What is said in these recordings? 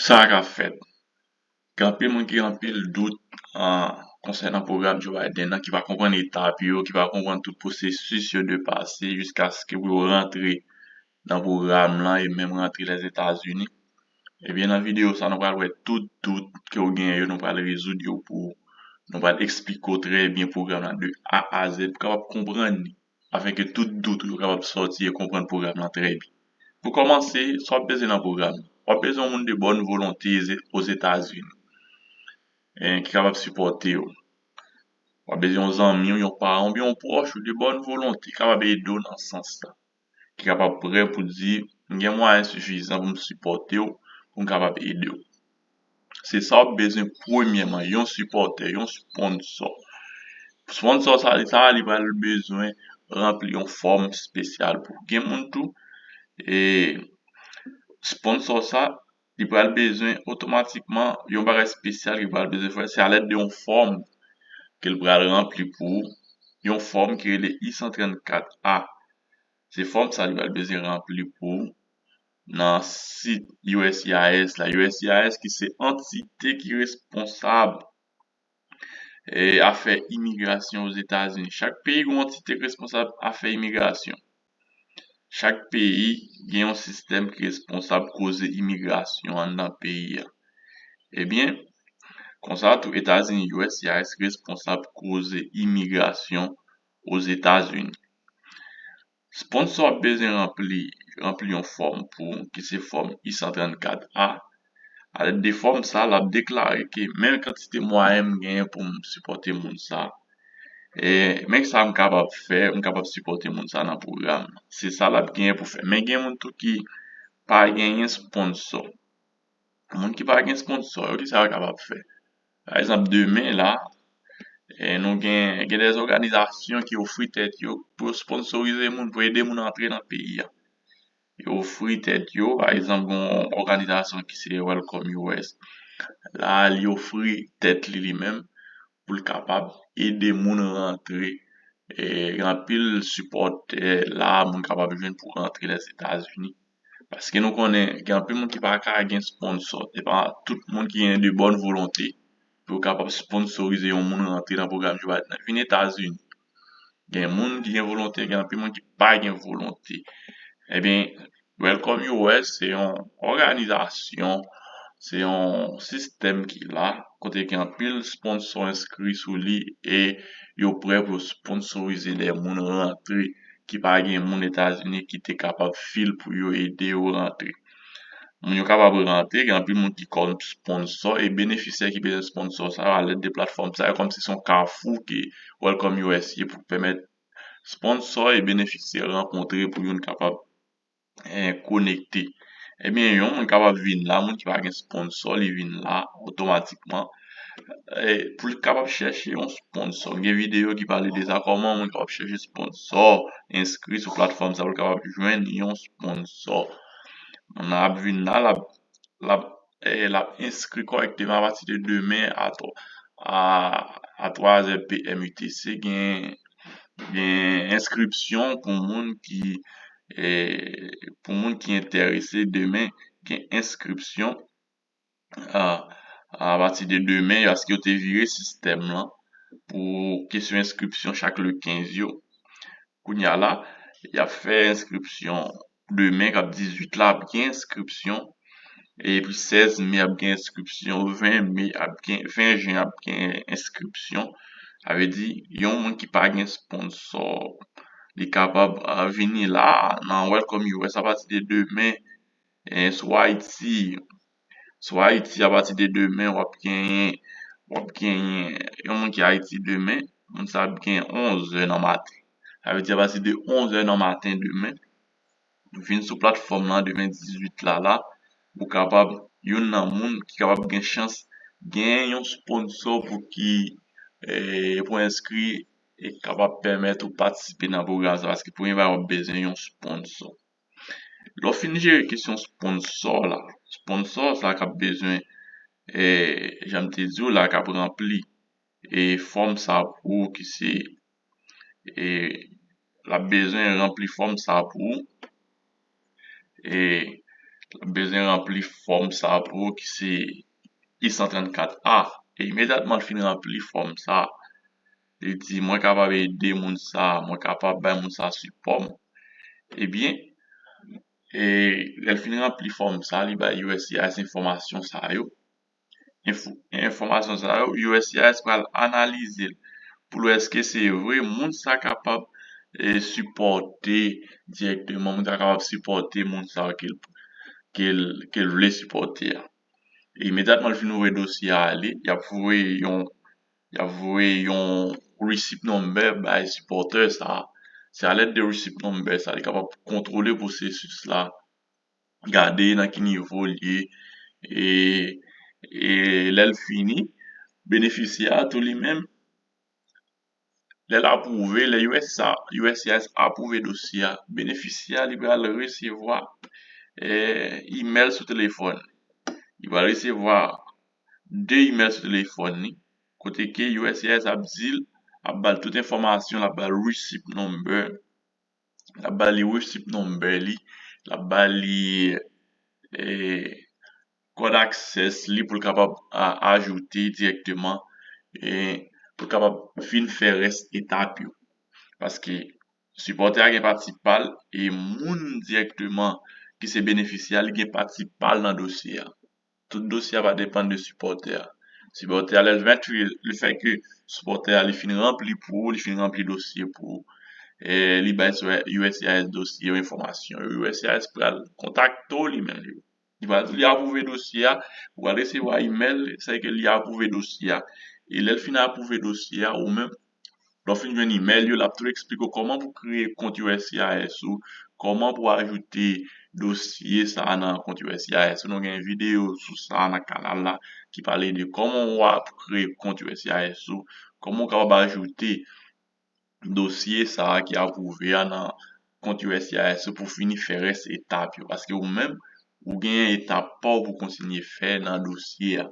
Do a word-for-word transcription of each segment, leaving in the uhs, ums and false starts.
Sa k ap fèt? Gen anpil moun ki gen anpil dout an konsènan pwogram Joe Biden nan, ki pa konprann etap yo, ki pa konprann tout pwosesis yo dwe pase jiskaske pou yo rantre nan pwogram lan e menm rantre Lèzetazini. Ebyen, nan videyo sa, nou pral wè tout dout ke w genyen yo, nou pral rezoud yo pou ou. Nou pral eksplike w trè byen pwogram lan de A a Z pou w kapab konprann li, afenke tout dout ou yo kapab sòti e konprann pwogram lan trè byen. Pou kòmanse, sa w ap bezwen nan pwogram lan? W ap bezwen yon moun de bòn volonte Ozetazini, ki kapab sipòte w. W ap bezwen yon zanmi w, yon paran w, oubyen yon pwòch ou de bòn volonte kapab ede w nan sans sa, ki kapab prè pou di, "M gen mwayen sifizan pou m sipòte w, pou m kapab ede w." Se sa w ap bezwen premyèman, yon sipòtè, yon sponsò. Sponsò sa, li sa, li pral bezwen ranpli yon fòm espesyal pou gen moun tou. E sponsò sa, li pral bezwen otomatikman yon bagay espesyal ki pral bezwen fè, se alèd de yon fòm ke l pral ranpli pou ou, yon fòm ki rele I san trannkat A. Se fòm sa li pral bezwen ranpli pou ou nan sit U S C I S la. U S C I S ki se antite ki responsab e afè imigrasyon Ozetazini. Chak peyi gen yon antite ki responsab afè imigrasyon. Chak peyi gen yon sistèm ki responsab koze imigrasyon anndan peyi a. Ebyen, konsa tou Etazini, U S C I S responsab koze imigrasyon Ozetazini. Sponsò ap bezwen ranpli, ranpli yon fòm pou, ki se fòm I san trannkat A. Alèd de fòm sa, l ap deklare ke men kantite mwayen m genyen pou m sipòte moun sa. E men sa m kapab fè, m kapab sipòte moun sa nan pwogram nan. Se sa l ap genyen pou fè. Men gen moun tou ki pa genyen sponsò. Moun ki pa gen sponsò yo, kisa yo kapab fè? Pa egzanp, demen la, e nou gen, gen de òganizasyon ki ofri tèt yo pou yo sponsorize moun, pou ede moun antre nan peyi a. Yo ofri tèt yo, pa egzanp, gen yon òganizasyon ki se Welcome U S. La, li ofri tèt li li menm pou l kapab ede moun rantre. E gen anpil sipòtè la moun kapab jwenn pou rantre Lèzetazini. Paske nou konnen gen anpil moun ki pa ka gen sponsò. Se pa tout moun ki gen de bòn volonte pou yo kapab sponsorize yon moun rantre nan pwogram Joe Biden nan. Vin Etazini. Gen moun ki gen volonte, gen anpil moun ki pa gen volonte. Ebyen, Welcome U S se yon òganizasyon, se yon sistèm ki la, kote gen anpil sponsò enskri sou li e yo prè pou yo sponsorize de moun rantre ki pa gen moun Etazini ki te kapab fil pou yo ede yo rantre. Moun yo kapab rantre, gen anpil moun ki kòm sponsò e benefisyè ki bezwen sponsò sa yo alèd de platfòm sa yo, kòmsi se yon kafou ke Welcome U S ye pou pèmèt sponsò e benefisyè rankontre pou youn kapab e, konekte. Ebyen, yon moun kapab vin la, moun ki pa gen sponsò, li vin la otomatikman e, pou l kapab chèche yon sponsò. Gen videyo ki pale de sa, kòman moun kapab chèche sponsò, enskri sou platfòm sa pou l kapab jwenn yon sponsò. Moun nan ap vin la, l ap, l ap, e, l ap enskri kòrèkteman apati de demen a, a, a twa zè P M U T C. Gen, gen enskripsyon pou moun ki e, pou moun ki enterese, demen gen enskripsyon a, apati de demen, paske yo te vire sistèm lan pou kesyon enskripsyon chak le kenz yo. Kounye a la, y ap fè enskripsyon demen k ap dizuit la, ap gen enskripsyon. Epi sèz me ap gen enskripsyon, ven me ap gen, ven jen ap gen enskripsyon. Sa vle di, yon moun ki pa gen sponsò, li kapab, a, vini la nan Welcome U S apati de demen, e, sou Ayiti. Sou Ayiti, apati de demen, w ap genyen, w ap genyen yon moun ki Ayiti demen, moun sa ap gen onz è nan maten. Sa vle di, apati de onz è nan maten demen, vin sou platfòm lan demen dizuit la, la, ou kapab, youn nan moun ki kapab gen chans gen yon sponsò pou ki, e, pou enskri e kapab pèmèt ou patisipe nan pwogram sa, paske premye bagay w ap bezwen yon sponsò. Lè w fin jere kesyon sponsò la, sponsò sa k ap bezwen, e, jan m te di w la, k ap ranpli e fòm sa pou ou ki se, e, l ap bezwen ranpli fòm sa pou ou. E L ap bezwen ranpli fòm sa pou ou ki se I san trannkat A. E imedyatman l fin ranpli fòm sa, li di, "Mwen kapab ede moun sa, mwen kapab bay moun sa sipò m." Ebyen, e, lè l fin ranpli fòm sa, li bay U S C I S enfòmasyon sa yo. Enfo-, enfòmasyon sa yo, U S C I S pral analize l pou l wè èske se vre moun sa kapab, e, sipòte dirèkteman, moun sa kapab sipòte moun sa ke l, ke l, ke l vle sipòte a. E imedyatman l fin ouvri dosye a ale, y ap voye yon, y ap voye yon receipt number bay sipòtè sa. Se alèd de receipt number sa, li kapab kontwole pwosesis la, gade nan ki nivo l ye, e, e lè l fini, benefisyè a tou li menm, lè l apwouve, lè U S A, U S C I S apwouve dosye a, benefisyè a li pral resevwa, e, imèl sou telefòn. Li pral resevwa de imèl sou telefòn li, kote ke U S C I S ap di l, ap ba l tout enfòmasyon, l ap ba l receipt number, l ap ba li receipt number li, l ap ba li, e, code access li pou l kapab a-, ajoute dirèkteman, e, pou l kapab fin fè rès etap yo. Paske sipòtè a gen pati pa l, e moun dirèkteman ki se benefisyè a, li gen pati pa l nan dosye a. Tout dosye a pa depann de sipòtè a. Sipòtè a, lè l venntuit, le fè ke sipòtè a, li fin ranpli pou ou, li fin ranpli dosye pou ou, e, li bay sou U S C I S dosye yo, enfòmasyon yo, U S C I S pral kontakte w li menm. Li pral di w li apwouve dosye a, ou pral resevwa imèl, se ke li apwouve dosye a. E lè l fin apwouve dosye a, ou menm, lè w fin jwenn imèl yo, l ap tou eksplike w kòman pou kreye kont U S C I S ou, kòman pou ajoute dosye sa a nan kont U S C I S ou. Nou gen videyo sou sa a nan kanal la ki pale de kòman w ap kreye kont U S C I S ou, kòman w kapab ajoute dosye sa a ki apwouve a nan kont U S C I S ou pou fini fè rès etap yo. Paske ou menm, ou gen etap pa w pou kontinye fè nan dosye a.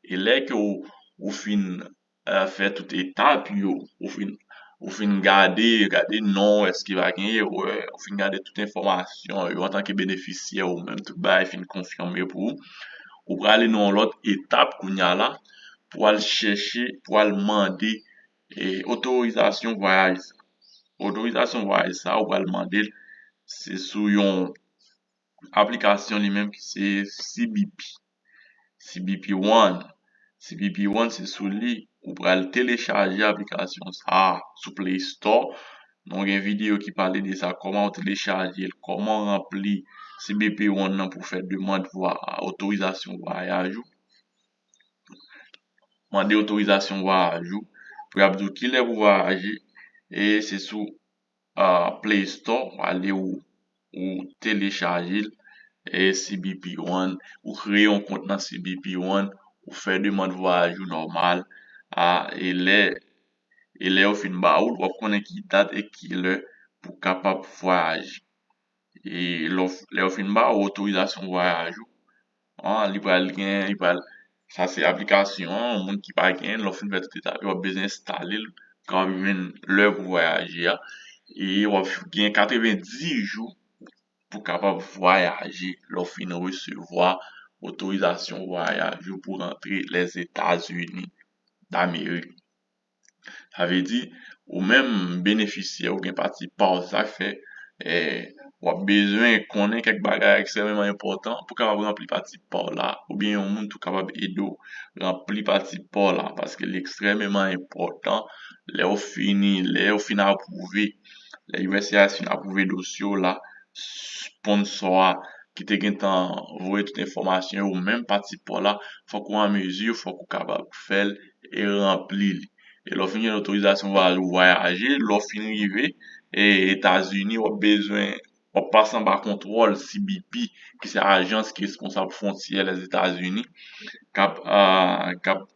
E lè ke ou, ou fin, e, fè tout etap yo, ou fin, ou fin gade, gade non, èske pa gen erè, ou fin gade tout enfòmasyon yo antanke benefisyè ou menm, tout bagay fin konfime pou ou, ou prale nan yon lòt etap kounye a la, pou al chèche, pou al mande, e, otorizasyon vwayaj sa. Otorizasyon vwayaj sa, ou pral mande l, se sou yon aplikasyon li menm ki se C B P. C B P One. C B P One, se sou li ou pral telechaje aplikasyon sa a sou Play Store. Nou gen videyo ki pale de sa, kòman ou telechaje l, kòman w ranpli C B P One nan pou fè demann vwa-, otorizasyon vwayaj ou. Mande otorizasyon vwayaj ou. Pou y ap di w kilè pou vwayaje. E se sou, a, Play Store, w ale ou, ou telechaje l, e C B P One, ou kreye yon kont nan C B P One, ou fè demann vwayaj ou nòmal, a, e lè, e lè yo fin ba ou l, w ap konnen ki dat e ki lè pou w kapab vwayaje. E lè w, lè yo fin ba ou otorizasyon vwayaj ou, an, li pral gen, li pral, sa se aplikasyon an, yon moun ki pa gen, lè w fin fè tout etap yo, w ap bezwen enstale l, pou w kapab jwenn lè pou vwayaje a. E w ap gen katrevenndis jou pou w kapab vwayaje lè w fin resevwa otorizasyon vwayaj ou pou rantre Lèzetazini Damerik. Sa vle di, ou menm benefisyè, ou gen pati pa w, sa k fè, e, w ap bezwen konnen kèk bagay ekstrèmeman enpòtan pou w kapab ranpli pati pa w la, oubyen yon moun tou kapab ede w ranpli pati pa w la, paske li ekstrèmeman enpòtan. Lè w fini, lè yo fin apwouve, lè U S C I S fin apwouve dosye w la, sponsò a ki te gentan voye tout enfòmasyon yo, ou menm pati pa w la, fòk ou an mezi, fòk ou kapab fè l e ranpli li. E lè w fin jwenn otorizasyon vwayaj ou vwayaje, lè w fin rive, e, Etazini, w ap bezwen, w ap pase anba kontwòl C B P, ki se ajans ki responsab fwontyè Lèzetazini, k ap, a, k ap,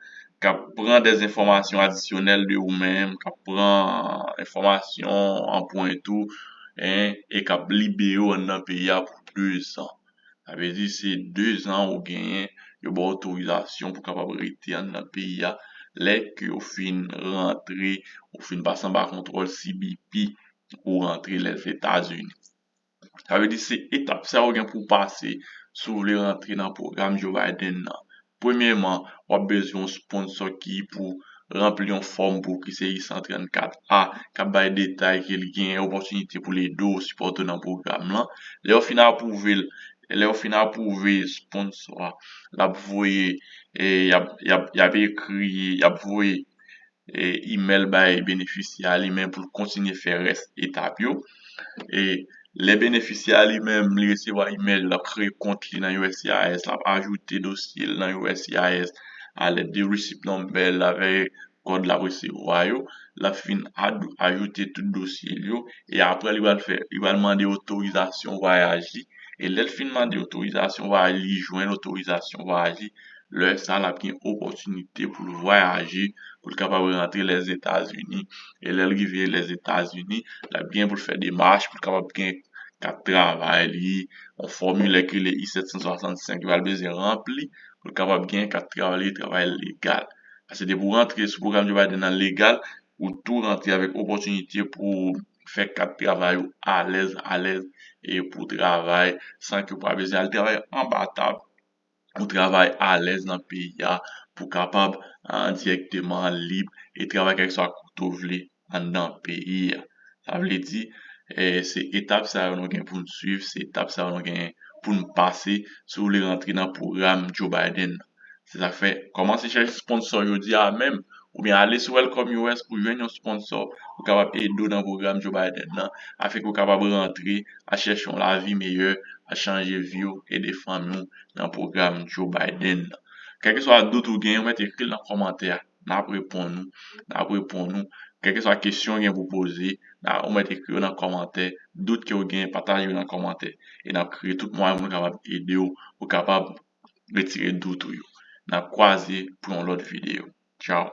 k ap pran dè enfòmasyon adisyonèl de ou menm, k ap pran enfòmasyon an pwen tou, en, e k ap libere w anndan peyi a pou dezan. Sa vle di se dezan ou genyen, yo ba w otorizasyon pou w kapab rete anndan peyi a, lè ke w fin rantre, ou fin pase anba kontwòl C B P, ou rantre Lèzetazini. Sa vle di se etap sa yo gen pou w pase si w vle rantre nan pwogram Joe Biden nan. Premyèman, w ap bezwen yon sponsò ki pou ranpli yon fòm pou ki se i san trannkat A, k ap bay detay ke li gen opòtinite pou l ede w, sipòte w nan pwogram lan. Lè yo fin apwouve l, lè yo fin apwouve sponsò a, l ap voye, e, y ap, y ap, y ap ekri, y ap voye e, imèl bay benefisyè a li menm pou l kontinye fè rès etap yo. E lè benefisyè a li menm li resevwa imèl, l ap kreye kont li nan U S C I S, l ap ajoute dosye l nan U S C I S alèd de receipt number l avèk kòd l ap resevwa yo. L ap fin ad- ajoute tout dosye l yo. E apre, li pral fè, li pral mande otorizasyon vwayaj li. E lè l fin mande otorizasyon vwayaj li, li jwenn otorizasyon vwayaj li, lè sa a, l ap gen opòtinite pou l vwayaje, pou l kapab rantre Lèzetazini. E lè l rive Lèzetazini, l ap gen pou l fè demach, pou l kapab gen kat travay li, yon fòmilè ki rele I sèt san swasannsenk, li pral bezwen ranpli, pou l kapab gen kat travay li, travay legal. Paske depi w rantre sou pwogram Joe Biden nan legal, ou tou rantre avèk opòtinite pou fè kat travay ou alèz, alèz, e pou travay, san ke w pa bezwen al travay anba tab, ou travay alèz nan peyi a, pou kapab, ah, dirèkteman lib e travay kèlkeswa kote w vle anndan peyi a. Sa vle di, eh, se etap sa yo nou gen pou n swiv, se etap sa yo nou gen pou n pase si w vle rantre nan pwogram Joe Biden nan. Se sa k fè, kòmanse chèche sponsò jodi a menm, oubyen ale sou Welcome U S pou jwenn yon sponsò pou kapab ede w nan pwogram Joe Biden nan, afin ke w kapab rantre, al chèche yon lavi meyè, al chanje vi w, ede fanmi w nan pwogram Joe Biden nan. Kèlkeswa dout ou gen, ou mèt ekri l nan kòmantè a. N ap reponn ou. N ap reponn ou. Kèlkeswa kesyon w gen pou poze, n a- ou mèt ekri yo nan kòmantè. Dout ke w gen, pataje yo nan kòmantè. E n ap kreye tout mwayen pou nou kapab ede w, pou kapab retire dout ou yo. N ap kwaze pou yon lòt videyo. Tchaw.